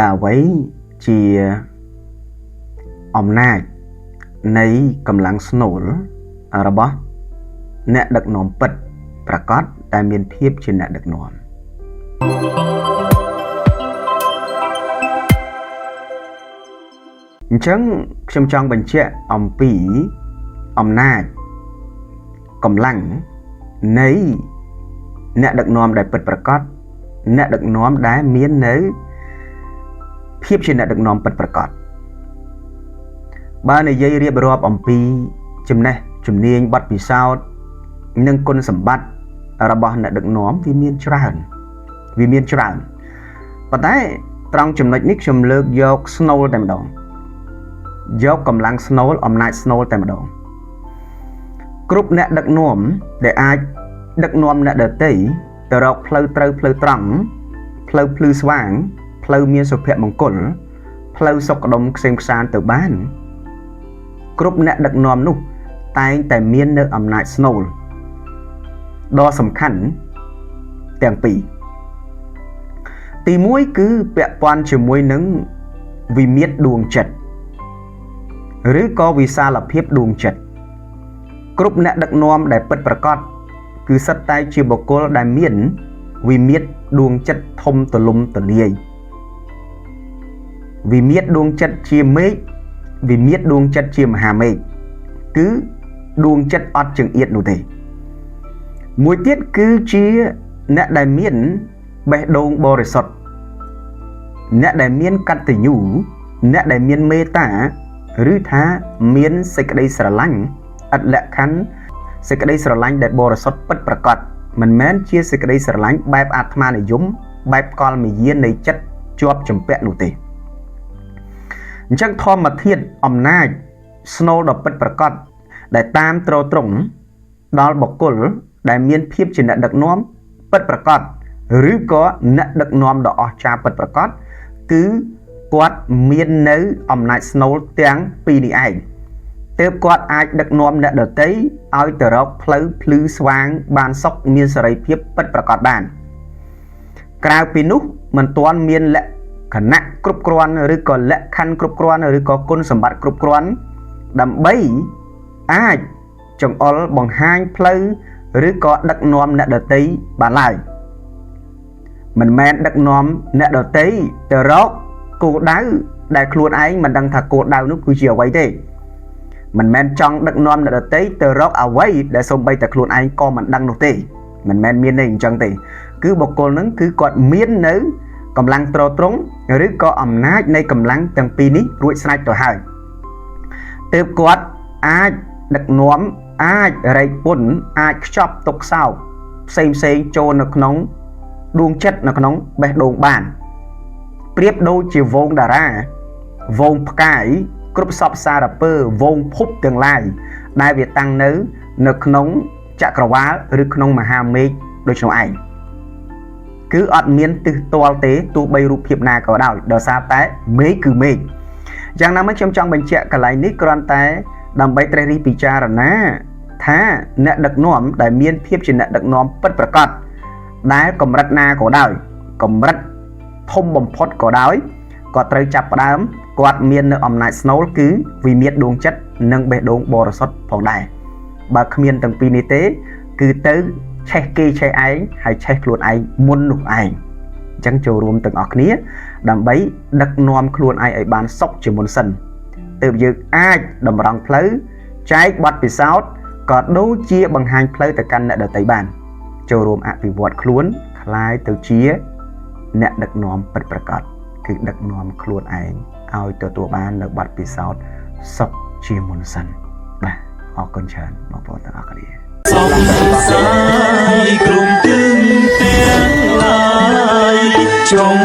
តើអ្វីជាអំណាចនៃកម្លាំងស្នូលរបស់អ្នកដឹកនាំពិតប្រាកដដែលមានភាពជាអ្នកដឹកនាំអញ្ចឹងខ្ញុំចង់បញ្ជាក់អំពីអំណាចកម្លាំងនៃអ្នកដឹកនាំដែលពិតប្រាកដអ្នកដឹកនាំដែលមាននៅភាពជាអ្នកដឹកនាំពិតប្រាកដបើនិយាយរៀបរាប់អំពីចំណេះជំនាញបទពិសោធន៍និងគុណសម្បត្តិរបស់អ្នកដឹកនាំវាមានច្រើនវាមានច្រើនប៉ុន្តែត្រង់ចំណុចនេះខ្ញុំលើកយកស្នូលតែម្ដងយកកម្លាំងស្នូលអំណាចស្នូលតែម្ដងគ្រប់អ្នកដឹកនាំដែលអាចដឹកនាំអ្នកដទៃទៅរកផ្លូវត្រូវផ្លូវត្រង់ផ្លូវភ្លឺស្វាងផ្លូវមានសុភមង្គលផ្លូវសុខដុមក្សេមក្សាន្តទៅបានគ្រប់អ្នកដឹកនាំនោះតែងតែមាននៅអំណាចស្នូលដ៏សំខាន់ទាំងពីរទី1គឺពាក់ព័ន្ធជាមួយនឹងវិមាត្រដួងចិត្តឬក៏វិសាលភាពដួងចិត្តគ្រប់អ្នកដឹកនាំដែលពិតប្រាកដគឺសិតតែជាបុគ្គលដែលមានវិមាត្រដួងចិត្តធំទូលំទូលាយវិមាត្រដួងចិត្តជាមេឃវិមាត្រដួងចិត្តជាមហាមេឃគឺដួងចិត្តអត់ចង្អៀតនោះទេមួយទៀតគឺជាអ្នកដែលមានបេះដូងបរិសុទ្ធអ្នកដែលមានកតញ្ញូអ្នកដែលមានមេត្តាឬថាមានសេចក្តីស្រឡាញ់ឥតលក្ខខណ្ឌសេចក្តីស្រឡាញ់ដែលបរិសុទ្ធពិតប្រាកដមិនមែនជាសេចក្តីស្រឡាញ់បែបអាត្មានិយមបែបកលមយានៃចិត្តជាប់ជំពាក់នោះទេអញ្ចឹងធម្មធាតុអំណាចស្នូលដ៏ពិតប្រាកដដែលតាមទ្រទ្រង់ដល់បុគ្គលដែលមានភាពជាអ្នកដឹកនាំពិតប្រាកដឬក៏អ្នកដឹកនាំដ៏អស្ចារ្យពិតប្រាកដគឺគាត់មាននៅអំណាចស្នូលទាំងពីរនេះឯងទើបគាត់អាចដឹកនាំអ្នកដទៃឲ្យទៅរកផ្លូវភ្លឺស្វាងបានសុខមានសេរីភាពពិតប្រាកដបានក្រៅពីនោះមិនទាន់មានលក្ខណៈគ្រប់គ្រាន់ឬក៏លក្ខខណ្ឌគ្រប់គ្រាន់ឬក៏គុណសម្បត្តិគ្រប់គ្រាន់ដើម្បីអាចចង្អុលបង្ហាញផ្លូវឬក៏ដឹកនាំអ្នកដទៃបានឡើយមិនមែនដឹកនាំអ្នកដទៃទៅរកគោលដៅដែលខ្លួនឯងមិនដឹងថាគោលដៅនោះគឺជាអ្វីទេមិនមែនចង់ដឹកនាំអ្នកដទៃទៅរកអ្វីដែលសូម្បីតែខ្លួនឯងក៏មិនដឹងនោះទេមិនមែនមានន័យអញ្ចឹងទេគឺបុគ្គលនឹងគឺគាត់មាននៅកម្លាំងទ្រទ្រង់ឬក៏អំណាចនៃកម្លាំងទាំងពីរនេះរួចស្រេចទៅហើយទើបគាត់អាចដឹកនាំអាចរែកពុនអាចខ្ចប់ទុកសោកផ្សេងផ្សេងចូលនៅក្នុងដួងចិត្តនៅក្នុងបេះដូងបានប្រៀបដូចជាវងតារាវងផ្កាយគ្រប់សពសារពើវងភពទាំងឡាយដែលវាតាំងនៅក្នុងចក្រវាលឬក្នុងមហាមេឃដូច្នោះឯងគឺអត់មានទិសទាល់ទេទោះបីរូបភាពណាក៏ដោយដោយសារតែមេឃគឺមេឃយ៉ាងណាមិញខ្ញុំចង់បញ្ជាក់កន្លែងនេះគ្រាន់តែដើម្បីត្រេះរិះពិចារណាថាអ្នកដឹកនាំដែលមានភាពជាអ្នកដឹកនាំពិតប្រាកដដែលកម្រិតណាក៏ដោយកម្រិតធំបំផុតក៏ដោយក៏ត្រូវចាប់ផ្ដើមគាត់មាននៅអំណាចស្នូលគឺវិមាត្រដួងចិត្តនិងបេះដូងបរិសុទ្ធផងដែរបើគ្មានទាំងពីរនេះទេគឺទៅឆេះគេឆេះឯងហើយឆេះខ្លួនឯងមុននោះឯងអញ្ចឹងចូលរួមទាំងអស់គ្នាដើម្បីដឹកនាំខ្លួនឯងឲ្យបានសុខជាមុនសិនទើបយើងអាចតម្រង់ផ្លូវចែកបទពិសោធន៍ក៏ដូចជាបង្ហាញផ្លូវទៅកាន់អ្នកដទៃបានចូលរួមអភិវឌ្ឍខ្លួនក្លាយទៅជាអ្នកដឹកនាំពិតប្រាកដគឺដឹកនាំខ្លួនឯងឲ្យទទួលបាននៅបទពិសោធន៍សុខជាមុនសិនបាទអរគុណច្រើនបងប្អូនទាំងអស់គ្នា សង្សារក្រុមទឹងទាំងឡាយចុង